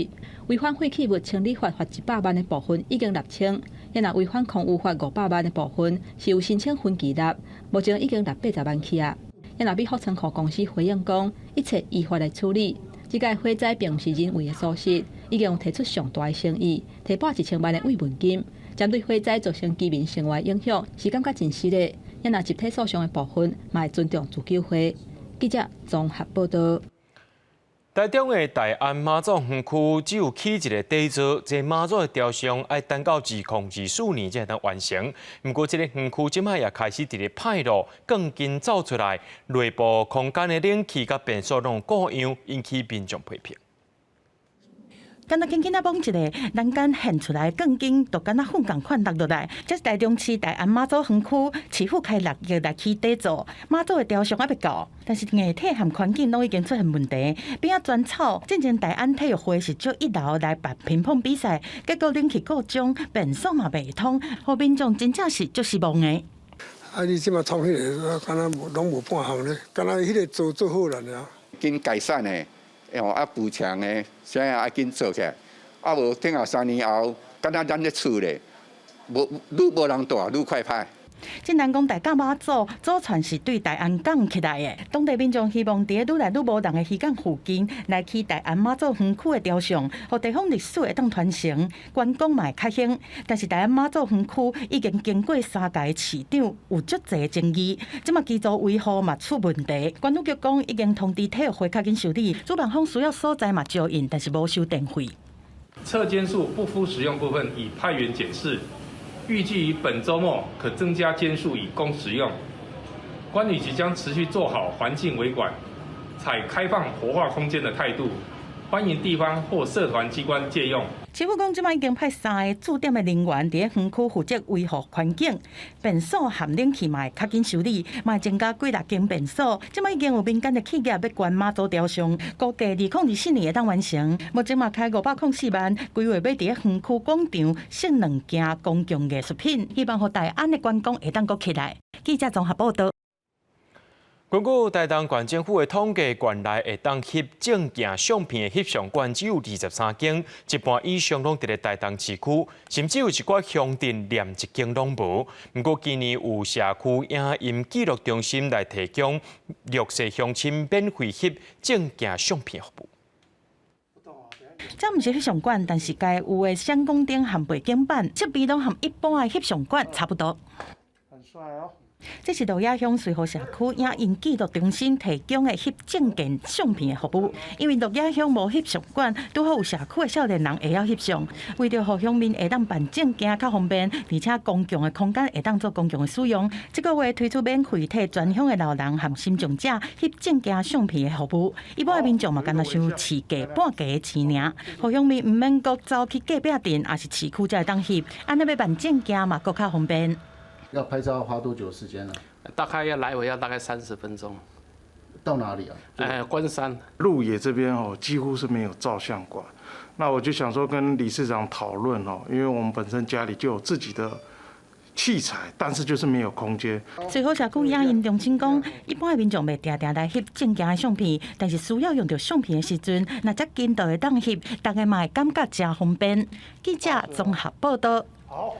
違反廢棄物清理法罰100萬的部分已經立清，若違反空污法500萬的部分是有申請分期立，目前已經立80萬去啊。若美福倉庫公司回應講，一切依法來處理。這個火災並毋是人為的疏失，已經有提出上大的誠意，提撥1000萬的慰問金。針對火災造成居民生活影響，是感覺真失禮。若集體訴訟的部分，嘛會尊重自救會。記者綜合報道。
台中的大安媽祖園區只有起一个底座，這媽祖的雕像愛等到2024年才會當完成。毋過，這个園區這擺也開始佇咧歹路，鋼筋走出來，內部空間的冷氣佮便所攏故障，引起民眾批評。
敢若輕輕仔摸一下，欄杆現出來鋼筋，就敢若糞仝款落落來。這是台中市大安媽祖園區市府開6億來起底座，媽祖的雕像猶未到，但是硬體和環境攏已經出現問題。邊仔全草，進前大安體育會是借一樓來辦乒乓比賽，結果冷氣故障，便所嘛袂通，予民眾真正是足失望的。
啊！你這馬創彼个，敢若無攏無半項咧，敢若彼个做做好了爾。
緊改善的，哦啊補強的，啥愛緊做起來，啊無等下3年後，敢若咱咧厝咧，無愈無人蹛，愈快歹。
進前講大甲媽祖祖傳是對大安港起來的，當地民眾希望佇愈來愈無人的漁港附近來起大安媽祖園區的雕像，予地方歷史會當傳承，觀光嘛會較興。但是大安媽祖園區已經經過三屆市長，有足濟爭議，這馬基礎維護嘛出問題。管理局講已經通知體育會較緊修理，主辦方需要所在嘛招用，但是無收電費。
測間數不敷使用部分已派員檢視。預計於本週末可增加間數以供使用。管理局將持續做好環境維管，採開放活化空間的態度，歡迎地方或社團機關借用。
市府講，這擺已經派三个駐點的人員佇咧園區負責維護環境，便所和冷氣嘛會較緊修理，嘛會增加幾若間便所。這擺已經有民間的企業欲捐媽祖雕像，估計2024年會當完成。目前嘛開504萬，規劃欲佇咧園區廣場設兩件公共藝術品，希望予大安的觀光會當閣起來。記者綜合報道。
根據台東縣政府的統計，縣內會當翕證件相片的翕相館只有23間，一半以上攏佇咧台東市區，甚至有一寡鄉鎮連一間攏無。毋過今年有社區影音記錄中心來提供弱勢鄉親免費翕證件相片服務。
這毋是翕相館，但是該有的閃光燈和背景板設備攏和一般的翕相館差不多。
很帥哦！
這是鹿野鄉瑞和社區影音記錄中心提供的翕證件相片的服務。因為鹿野鄉無翕相館，拄好有社區的少年人會曉翕相。為著予鄉民會當辦證件較方便，而且公共的空間會當做公共的使用，這個月推出免費替全鄉的老人和身障者翕證件相片的服務。一般的民眾嘛，干焦收市價半價的錢爾，予鄉民毋免閣走去隔壁鎮，抑是市區才會當翕。按呢欲辦證件嘛，閣較方便。
要拍照花多久時間呢？
大概要來回要大概30分鐘。
到哪裡啊？
關山。
鹿野這邊哦，幾乎是沒有照相館。那我就想說跟理事長討論哦，因為我們本身家裡就有自己的器材，但是就是沒有空間。
瑞和社區影音中心講，一般的民眾袂定定來翕證件的相片，但是需要用著相片的時陣，若遮近就會當翕，大家嘛會感覺誠方便。記者綜合報道。
好。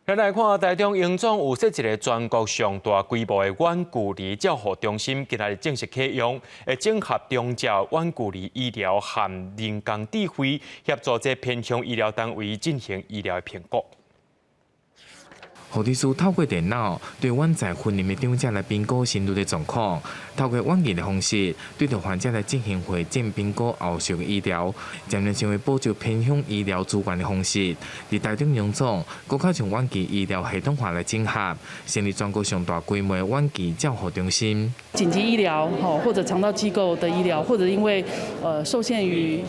咱來看，台中榮總有設一个全國上大規模的遠距離照護中心，今仔日正式啟用，會整合長照遠距離醫療和人工智慧，協助這偏鄉醫療單位進行醫療的評估。
護理師透過電腦對遠在雲林的長者來評估身體的狀況，透過遠距的方式對著患者來進行會診評估後續的醫療，漸漸成為補助偏鄉醫療資源的方式。佇台中榮總，閣較將遠距醫療系統化來整合，成立全國上大規模的遠距照護中心。
緊急醫療，或者長照機構的醫療，或者因為受限於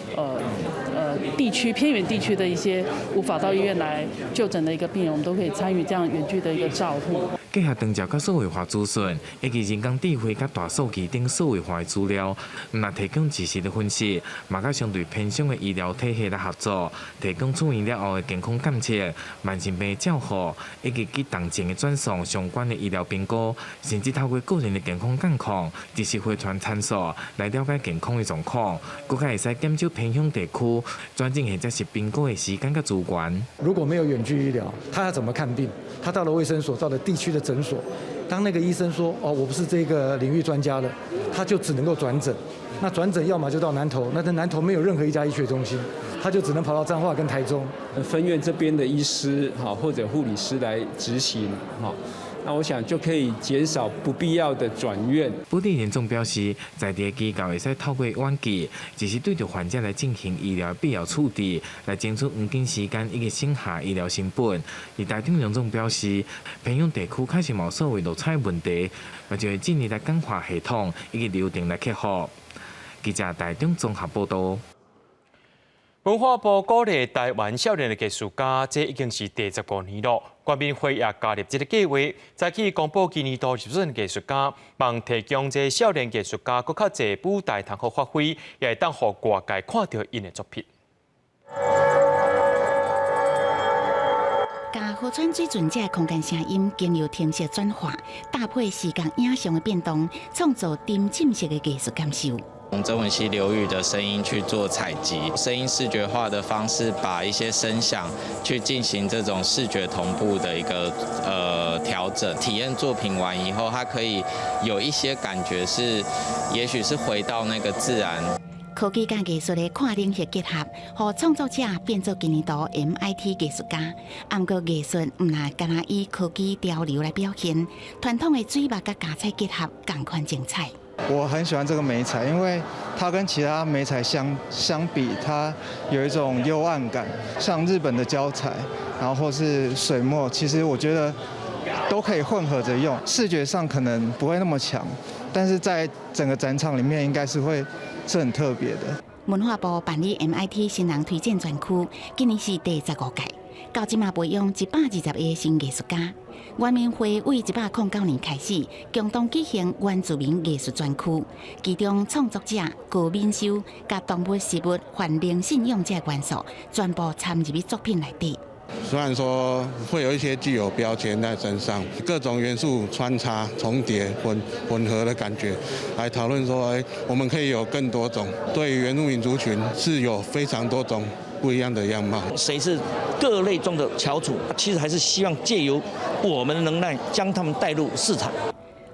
地區偏遠地區的一些無法到醫院來就診的一個病人，我們都可以參與這樣遠距的一個照護。
結合長照佮數位化資訊，以及人工智慧佮大數據等數位化的資料，毋但提供即時的分析，嘛佮相對偏鄉的醫療體系來合作，提供出院了後的健康監測、慢性病照護，以及去重症的轉送相關的醫療評估，甚至透過個人的健康狀況，即時回傳參數來了解健康的狀況，閣較會使減少偏鄉地區轉診或者是評估的時間佮資源。
如果沒有遠距醫療，他要怎麼看病？他到了衛生所，到了地區的診所，當那個醫生說：“哦，我不是這個領域專家了”，他就只能夠轉診。那轉診要麼就到南投，那在南投沒有任何一家醫學中心，他就只能跑到彰化跟台中。
分院這邊的醫師哈或者護理師來執行哈。那我想就可以減少不必要的轉院。
本地民眾表示，在地機構會使透過遠距，就是對著患者來進行醫療必要處置，來爭取黃金時間以及省下醫療成本。而台中榮總表示，偏鄉地區確實有所謂落差問題，嘛就會盡力來簡化系統以及流程來克服。記者台中綜合報道。
文化部鼓勵台灣少年的藝術家，這已經是第15年了。原民會也加入這个計劃，早起公布今年度入選藝術家，望提供這少年藝術家閣較濟舞台通好發揮，也會當予外界看著𪜶的作品。
共河川水準這空間聲音，經由程式轉化，搭配視覺影像的變動，創造沉浸式的藝術感受。
從曾文溪流域的聲音去做採集，聲音視覺化的方式，把一些聲響去進行這種視覺同步的一個調整。體驗作品完以後，它可以有一些感覺是，也許是回到那個自然。
科技佮藝術的跨領域結合，予創作者變做今年度 MIT 藝術家。毋過藝術毋但干焦以科技潮流來表現，傳統的水墨佮膠彩結合，仝款精彩。
我很喜歡這個媒材，因為它跟其他媒材相比，它有一種幽暗感，像日本的膠彩，然後或是水墨，其實我覺得都可以混合着用，視覺上可能不會那麼強，但是在整個展場裡面應該是會是很特別的。
文化部辦理 MIT 新人推薦專區，今年是第15屆，到這馬培養120個新藝術家。原民會對109年開始，共同舉行原住民藝術專區，其中創作者高敏修佮動物食物泛靈信仰這元素，全部參入作品內底。
雖然說會有一些具有標籤在身上，各種元素穿插、重疊、混合的感覺，來討論說，我們可以有更多種，對於原住民族群是有非常多種不一樣的樣貌。
誰是各類中的翹楚？其實還是希望借由我們的能耐，將他們帶入市場。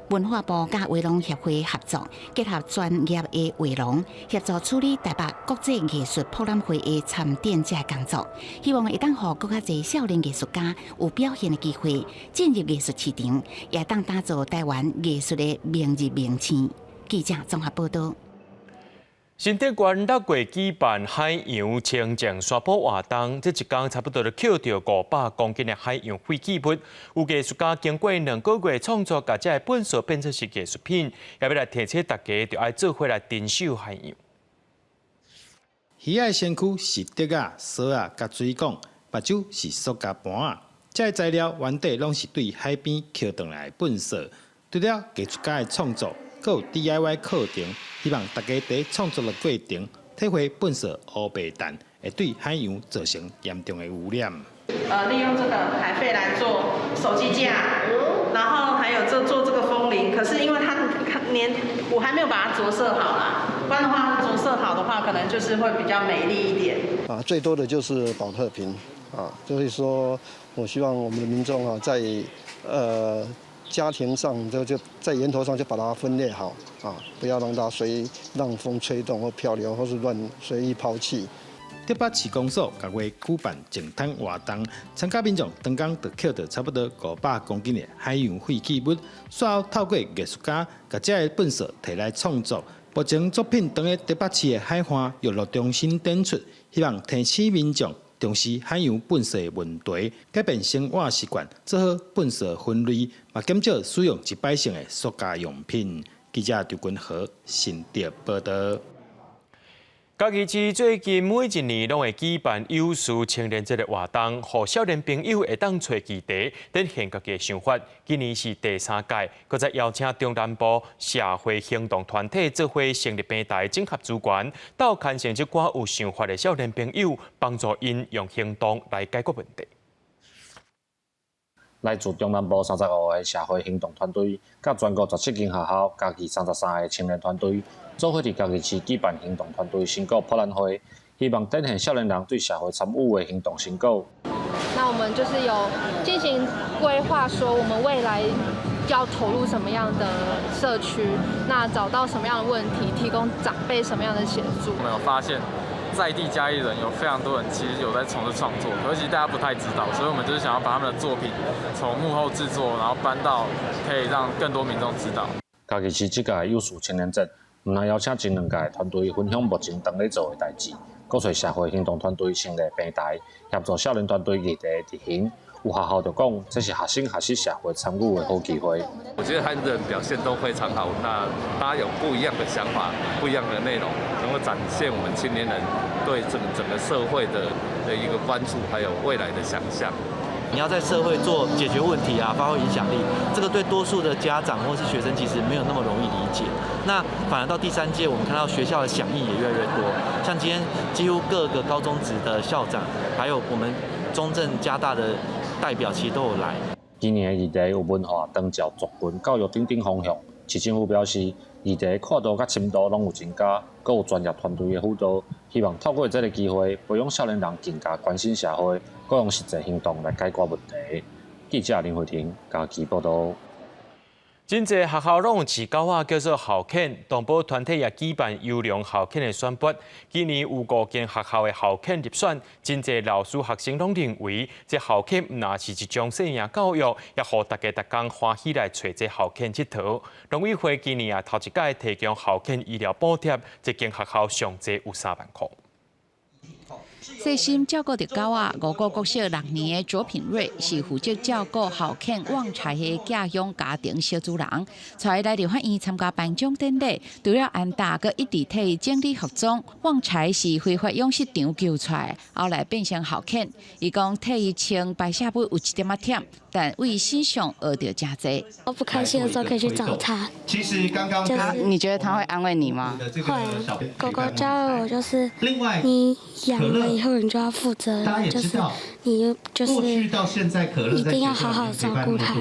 文化部佮畫廊協會合作，結合專業的畫廊協助處理台北國際藝術博覽會的參展者工作，希望會當予閣較濟少年藝術家有表現的機會，進入藝術市場，也當打造台灣藝術的明日明星。記者綜合報道。
新竹縣六月舉辦海洋清淨沙埔活動，這一工差不多就抾著500公斤的海洋廢棄物。有藝術家經過2個月創作，共這个糞埽變成是藝術品，也欲來提醒大家，著愛做伙來珍惜海洋。
魚仔的身軀是竹仔、索仔、佮水管，目睭是塑膠盤仔，這个材料原底攏是對海邊抾轉來的糞埽。除了藝術家的創作，閣有 DIY 課程，希望大家佇創作的過程，體會糞埽烏白彈會對海洋造成嚴重的污染。
利用這個海廢來做手機架，然後還有做這個風鈴。可是因為它連我還沒有把它著色好啦，不然的話著色好的話，可能就是會比較美麗一點。
啊，最多的就是寶特瓶啊，就是說我希望我們的民眾啊，在家庭上就在源頭上就把它分類好啊，不要讓它隨讓風吹動或漂流，或是亂隨意拋棄。
竹北市公所九月舉辦淨灘活動，參加民眾當工就抾著差不多500公斤的海洋廢棄物，煞後透過藝術家共這个糞埽提來創作。目前作品當咧竹北市的海岸娛樂中心展出，希望提醒民眾重視海洋糞埽的問題，改變生活習慣，做好糞埽分類，嘛減少使用一擺性的塑膠用品。記者張君和新竹報道。
嘉義市最近每一年攏會舉辦有事青年節的活動，予少年朋友會當揣議題，展現家己的想法。今年是第三屆，閣再邀請中南部社會行動團體做伙成立平台，整合資源，鬥牽線這寡有想法的少年朋友，幫助𪜶用行動來解決問題。
來自中南部35個社會行動團隊，佮全國17間學校，嘉義33個青年團隊，做伙佇嘉義市舉辦行動團隊成果博覽會，希望展現少年人對社會參與的行動成果。
那我們就是有進行規劃，說我們未來要投入什麼樣的社區，那找到什麼樣的問題，提供長輩什麼樣的協助。
我們有發現，在地嘉義人有非常多人其實有在從事創作，可是其實大家不太知道，所以我們就是想要把他們的作品從幕後製作，然後搬到可以讓更多民眾知道。
嘉義市這屆有事青年節，毋但邀請前兩屆團隊分享目前當咧做的代誌，閣揣社會行動團隊成立平台，協助少年團隊議題執行。有學校就講，這是學生學習社會參與的好機會。
我覺得他們的表現都非常好，那大家有不一樣的想法，不一樣的內容，能夠展現我們青年人對整個社會的一個關注，還有未來的想象。
你要在社會做解決問題啊，發揮影響力，這個對多數的家長或是學生其實沒有那麼容易理解。那反而到第三屆，我們看到學校的響應也越來越多，像今天幾乎各個高中職的校長，還有我們中正嘉大的代表，其實都有來。
今年的議題有文化、長照、族群、教育等等方向。市政府表示，議題闊度佮深度攏有增加，閣有專業團隊的輔導，希望透過這个機會，培養少年人更加關心社會，閣用實際行動來解決問題。記者林慧婷嘉義報道。
真濟學校攏有飼狗仔，叫做校犬。動保團體也舉辦優良校犬的選拔。今年有五間學校的校犬入選，真濟老師學生攏認為，這校犬毋但是一種生命教育，也予大家逐工歡喜來揣這校犬𨑨迌。農委會今年也頭一擺提供校犬醫療補貼，這間學校上濟有3萬箍。
細心照顧著狗仔，五股國小6年的卓品瑞是負責照顧校犬旺財的寄養家庭小主人，帶伊來立法院參加頒獎典禮，除了安搭，閣一直替伊整理服裝。旺財是非法養殖場救出來，後來變成校犬。伊講替伊清排泄物有一點仔忝，但對伊身上學著誠濟。
我不開心的時候可以去找他。
其實剛剛
你覺得他會安慰你嗎？
會。狗狗教我就是，你養了以以後你就要負責任，就是你就是一定要好好照顧它。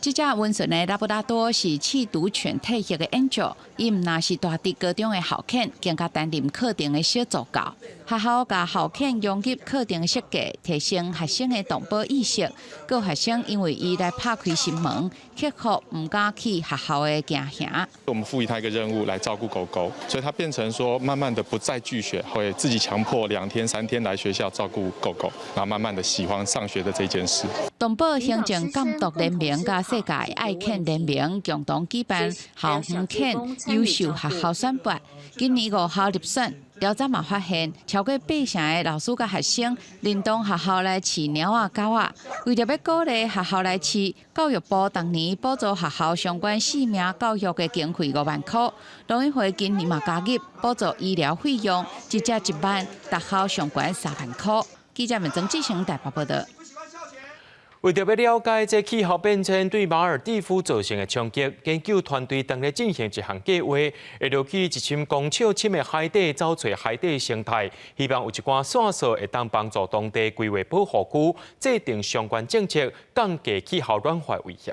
這隻溫順的拉布拉多是試毒犬退役的 Angel，伊毋但是大直高中的校犬，更加擔任課程的小助教。學校共校犬融入課程設計，提升學生的動保意識。閣有學生因為伊來拍開心門，克服毋敢去學校的驚嚇。
我們賦予他一個任務來照顧狗狗，所以他變成說，慢慢的不再拒學，會自己強迫2天3天來學校照顧狗狗，然後慢慢的喜歡上學的這件事。
動保行政監督聯盟佮世界愛犬聯盟共同舉辦校園犬優秀學校選拔，今年五校入選。調查嘛發現，超過八成的老師佮學生認同學校來飼貓仔狗仔。為著欲鼓勵學校來飼，教育部逐年補助學校相關飼命教育的經費5萬箍。農委會今年嘛加入補助醫療費用，一隻1萬，逐校上懸3萬箍。記者們曾志成台北報導。
為著欲了解這氣候變遷對馬爾地夫造成的衝擊，研究團隊當咧進行一項計劃，會落去1000公尺深的海底找揣海底生態，希望有一寡線索會當幫助當地規劃保護區，制定相關政策，降低氣候暖化威脅。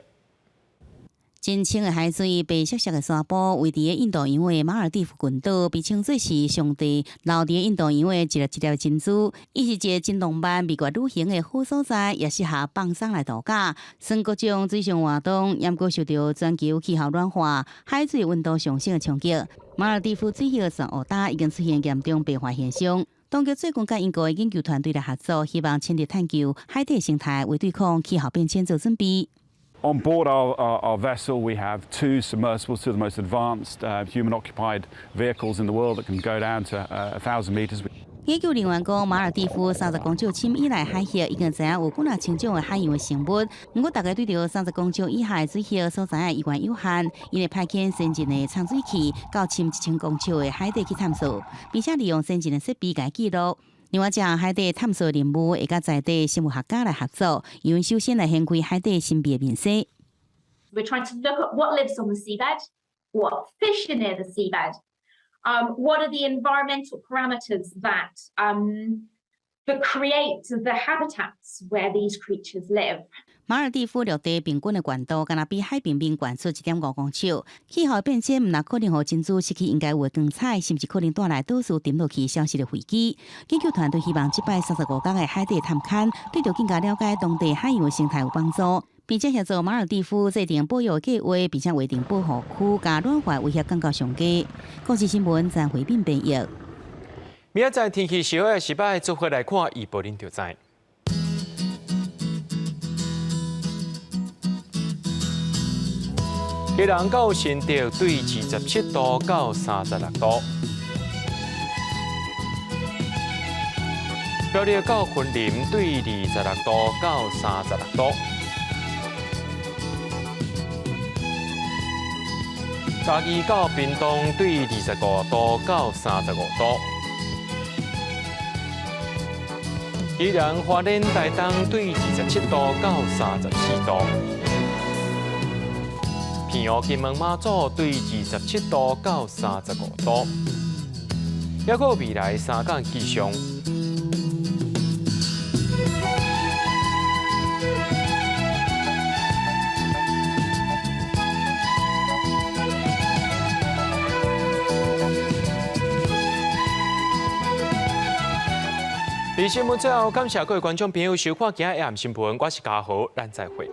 真清的海水，白雪雪的沙埔，位佇个印度洋的馬爾地夫群島，被稱做是上帝留佇印度洋的一粒一粒珍珠。伊是一个真浪漫、蜜月旅行的好所在，也適合放鬆來度假。算各種水上活動，猶閣受著全球氣候暖化、海水溫度上升的衝擊。馬爾地夫水域的珊瑚礁已經出現嚴重白化現象。當局最近佮英國的研究團隊來合作，希望深入探究海底生態，為對抗氣候變遷做準備。
On board our vessel, we have two submersibles, two of the most advanced human-occupied vehicles in the world that can go down to 1,000 meters.
研究人員講，馬爾地夫30公尺深以內海域已經知影有幾若千種的海洋的生物。毋過，大家對著30公尺以下的水域所知影依然有限。𪜶會派遣先進的潛水器到深1000公尺的海底去探索，並且利用先進的設備共記錄。另外，這項海底探索任務會佮在地生物學家來合作，𪜶首先來掀開海底神秘的面紗。
We're trying to look at what lives on the seabed, what fish are near the seabed, what are the environmental parameters that create the habitats where these creatures live.
馬爾地夫陸地平均的懸度，敢若比海平面懸出1.5公尺。氣候變遷毋但可能予珍珠失去應該有的光彩，甚至可能帶來島嶼沉落去消失的危機。研究團隊希望這擺35工的海底探勘，對著更加了解當地海洋的生態有幫助，並且協助馬爾地夫制定保育計劃，並且劃定保護區，共暖化威脅降到上低。公視新聞曾慧敏編譯。
明仔載天氣是好是䆀，做伙來看預報，恁就知。基隆到新竹對27度到36度，苗栗到雲林對26度到36度，嘉義到屏東對25度到35度，宜蘭花蓮台東對27度到34度。澎湖金門馬祖對27度到35度，抑閣未來3工氣象。佇新聞最後，感謝各位觀眾朋友收看今仔日暗新聞，我是嘉豪，咱再會。